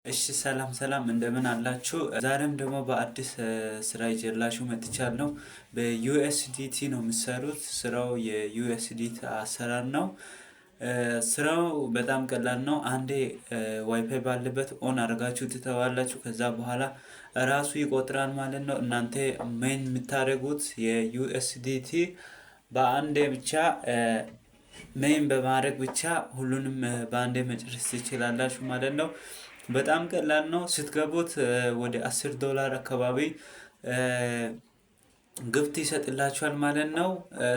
እሺ ሰላም ሰላም እንደምን አላችሁ? ዛሬም ደግሞ በአዲስ ስራ ይዤላችሁ መጥቻለሁ። በ USDT ነው የምትሰሩት። ስራው የ USDT አሰራር ነው። ስራው በጣም ቀላል ነው። አንዴ ዋይፋይ ባለበት on አድርጋችሁ ትተዋላችሁ። ከዛ በኋላ ራሱ ይቆጥራል ማለት ነው። እናንተ mine የምታደርጉት የ USDT በአንዴ ብቻ mine በማድረግ ብቻ ሁሉንም በአንዴ መጨረስ ትችላላችሁ ማለት ነው። በጣም ቀላል ነው። ስትገቡት ወደ 10 ዶላር አካባቢ gift ይሰጥላችኋል ማለት ነው።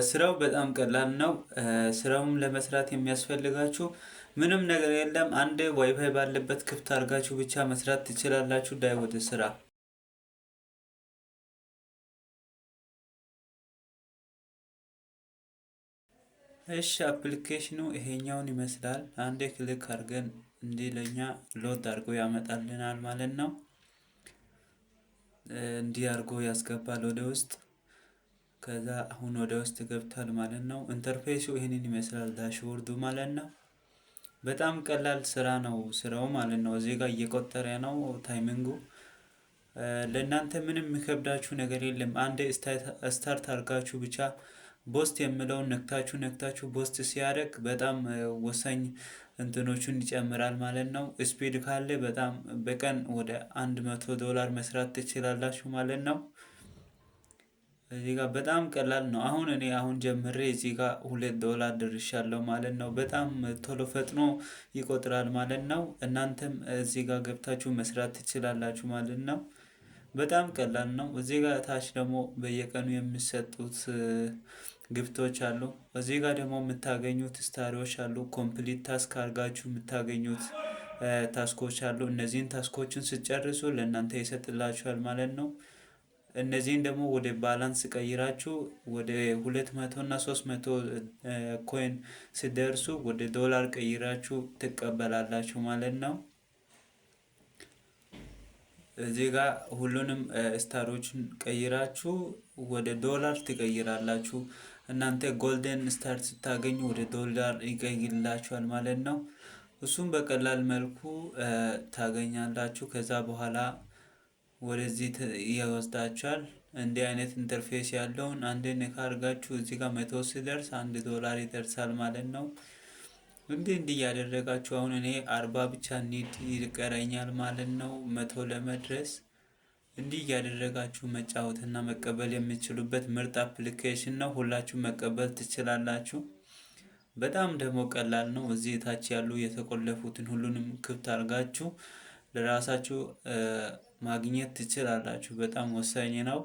ስራው በጣም ቀላል ነው። ስራውም ለመስራት የሚያስፈልጋችሁ ምንም ነገር የለም። አንድ ዋይፋይ ባለበት ክፍት አድርጋችሁ ብቻ መስራት ትችላላችሁ። ዳይ ወደ ስራ። እሺ፣ application ኑ ይሄኛውን ይመስላል። አንዴ click አድርገን እንዲህ ለኛ load አድርጎ ያመጣልናል ማለት ነው። እንዲህ አድርጎ ያስገባል ወደ ውስጥ። ከዛ አሁን ወደ ውስጥ ገብቷል ማለት ነው። Interface ኡ ይህንን ይመስላል፣ dashboard ኡ ማለት ነው። በጣም ቀላል ስራ ነው ስራው ማለት ነው። እዚህ ጋር እየቆጠረ ነው timing ኡ። ለእናንተ ምንም የሚከብዳችሁ ነገር የለም። አንዴ start አድርጋችሁ ብቻ boost የሚለውን ነክታችሁ ነክታችሁ boost ሲያደርግ በጣም ወሳኝ እንትኖቹን ይጨምራል ማለት ነው። Speed ካለ በጣም በቀን ወደ 100 ዶላር መስራት ትችላላችሁ ማለት ነው። እዚህ ጋር በጣም ቀላል ነው። አሁን እኔ አሁን ጀምሬ እዚህ ጋር 2 ዶላር ደርሻለሁ ማለት ነው። በጣም ቶሎ ፈጥኖ ይቆጥራል ማለት ነው። እናንተም እዚህ ጋር ገብታችሁ መስራት ትችላላችሁ ማለት ነው። በጣም ቀላል ነው። እዚህ ጋር ታች ደግሞ በየቀኑ የሚሰጡት gift ኦች አሉ። እዚህ ጋር ደግሞ የምታገኙት star ኦች አሉ። Complete task አድርጋችሁ የምታገኙት task ኦች አሉ። እነዚህን task ኦችን ስትጨርሱ ለእናንተ ይሰጥላችኋል ማለት ነው። እነዚህን ደግሞ ወደ balance ቀይራችሁ ወደ 200 እና 300 coin ሲደርሱ ወደ ዶላር ቀይራችሁ ትቀበላላችሁ ማለት ነው። እዚህ ጋር ሁሉንም star ኦችን ቀይራችሁ ወደ ዶላር ትቀይራላችሁ። እናንተ golden star ስታገኙ ወደ ዶላር ይቀይርላችኋል ማለት ነው። እሱም በቀላል መልኩ ታገኛላችሁ። ከዛ በኋላ ወደዚህ ይወስዳችኋል። እንዲህ አይነት interface ያለውን አንዴ ነካ አድርጋችሁ እዚህ ጋር 100 ሲደርስ 1 ዶላር ይደርሳል ማለት ነው። እንዲህ እንዲህ እያደረጋችሁ አሁን እኔ 40 ብቻ need ይቀረኛል ማለት ነው 100 ለመድረስ። እንዲህ እያደረጋችሁ መጫወትና መቀበል የምትችሉበት ምርጥ application ነው። ሁላችሁ መቀበል ትችላላችሁ። በጣም ደግሞ ቀላል ነው። እዚህ ታች ያሉ የተቆለፉትን ሁሉንም ክፍት አድርጋችሁ ለራሳችሁ ማግኘት ትችላላችሁ። በጣም ወሳኝ ነው።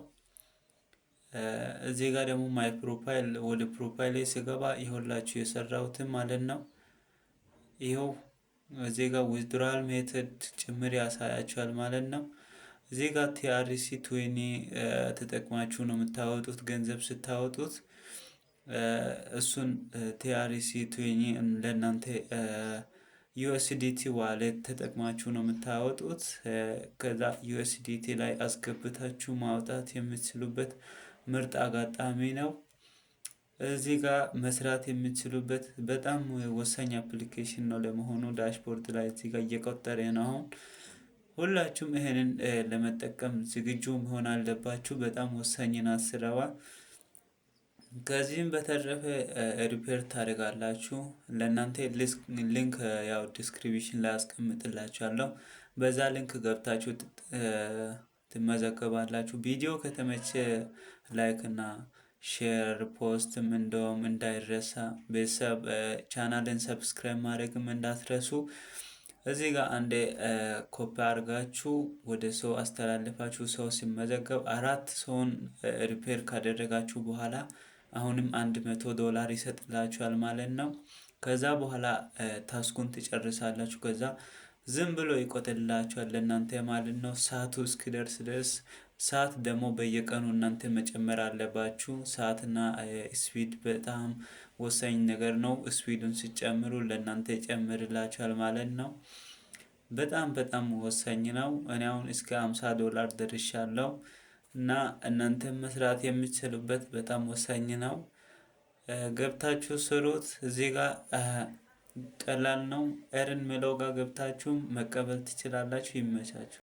እዚህ ጋር ደግሞ my profile፣ ወደ profile ስገባ ይኸውላችሁ የሰራሁትን ማለት ነው። ይኸው እዚህ ጋር withdrawal method ጭምር ያሳያችኋል ማለት ነው። እዚህ ጋር TRC20 ተጠቅማችሁ ነው የምታወጡት፣ ገንዘብ ስታወጡት እሱን TRC20 ለእናንተ USDT wallet ተጠቅማችሁ ነው የምታወጡት። ከዛ USDT ላይ አስገብታችሁ ማውጣት የምትችሉበት ምርጥ አጋጣሚ ነው። እዚህ ጋር መስራት የምትችሉበት በጣም ወሳኝ application ነው። ለመሆኑ dashboard ላይ እዚህ ጋር እየቆጠረ ነው። አሁን ሁላችሁም ይሄንን ለመጠቀም ዝግጁ መሆን አለባችሁ። በጣም ወሳኝ ናት ስራዋ። ከዚህም በተረፈ refer ታደርጋላችሁ። ለእናንተ link ያው description ላይ አስቀምጥላችኋለሁ። በዛ link ገብታችሁ ትመዘገባላችሁ። ቪዲዮ ከተመቸ like እና share post ም እንደውም እንዳይረሳ፣ ቤተሰብ channel ን subscribe ማድረግም እንዳትረሱ። እዚህ ጋር አንዴ ኮፒ አድርጋችሁ ወደ ሰው አስተላልፋችሁ ሰው ሲመዘገብ አራት ሰውን refer ካደረጋችሁ በኋላ አሁንም 100 ዶላር ይሰጥላችኋል ማለት ነው። ከዛ በኋላ task ኡን ትጨርሳላችሁ። ከዛ ዝም ብሎ ይቆጥርላችኋል ለእናንተ ማለት ነው። ሰዓቱ እስኪደርስ ድረስ። ሰዓት ደግሞ በየቀኑ እናንተ መጨመር አለባችሁ። ሰዓትና speed በጣም ወሳኝ ነገር ነው። Speed ኡን ስትጨምሩ ለእናንተ ይጨምርላችኋል ማለት ነው። በጣም በጣም ወሳኝ ነው። እኔ አሁን እስከ 50 ዶላር ደርሻለሁ እና እናንተ መስራት የምትችሉበት በጣም ወሳኝ ነው። ገብታችሁ ስሩት። እዚህ ጋር ቀላል ነው። Earn ሚለው ጋር ገብታችሁ መቀበል ትችላላችሁ። ይመቻችሁ።